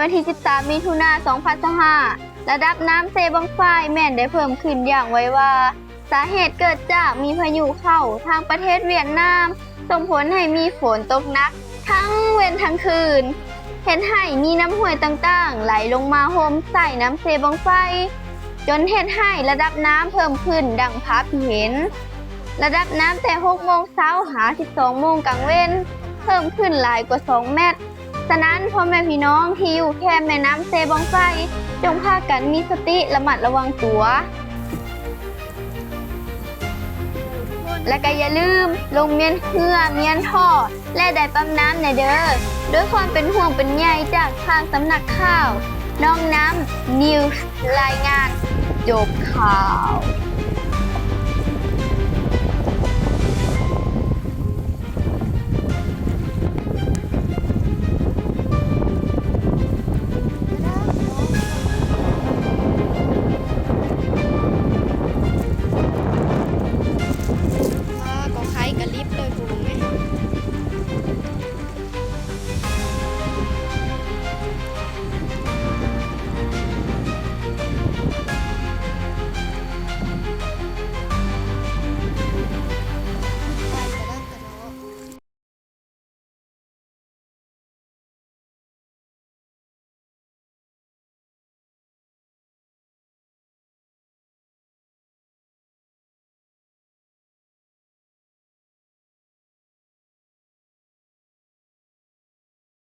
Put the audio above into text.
ວັນທີສິບສາມ ມິຖຸນາ ສອງພັນຊາວຫ້າ ລະດັບນ້ຳເຊບັ້ງໄຟແມ່ນໄດ້ເພີ່ມຂຶ້ນຢ່າງໄວວາ. ສາເຫດເກີດຈາກມີພາຍຸເຂົ້າທາງປະເທດຫວຽດນາມ ສົ່ງຜົນໃຫ້ມີຝົນຕົກໜັກທັງເວັນທັງຄືນ, ເຮັດໃຫ້ມີນ້ຳຫ້ວຍຕ່າງໆໄຫຼລົງມາໂຮມໃສ່ນ້ຳເຊບັ້ງໄຟ, ຈົນເຮັດໃຫ້ລະດັບນ້ຳເພີ່ມຂຶ້ນດັ່ງພາບທີ່ເຫັນ. ລະດັບນ້ຳແຕ່ຫົກໂມງເຊົ້າຫາສິບສອງໂມງກາງເວັນ ເພີ່ມຂຶ້ນຫຼາຍກວ່າສອງແມັດ. ສະນັ້ນ ພໍ່ແມ່ພີ່ນ້ອງທີ່ຢູ່ແຄມແມ່ນ້ຳເຊບັ້ງໄຟ ຈົ່ງພາກັນມີສະຕິລະມັດລະວັງຕົວ ແລະ ກໍຢ່າລືມລົງມ້ຽນເຮືອ, ມ້ຽນທໍ່ ແລະ ໄດປຳນ້ຳແດ່ເດີ້. ດ້ວຍຄວາມເປັນຫ່ວງເປັນໃຍຈາກທາງສຳນັກຂ່າວ ນ້ອງນ້ຳ News ລາຍງານ. ຈົບຂ່າວ.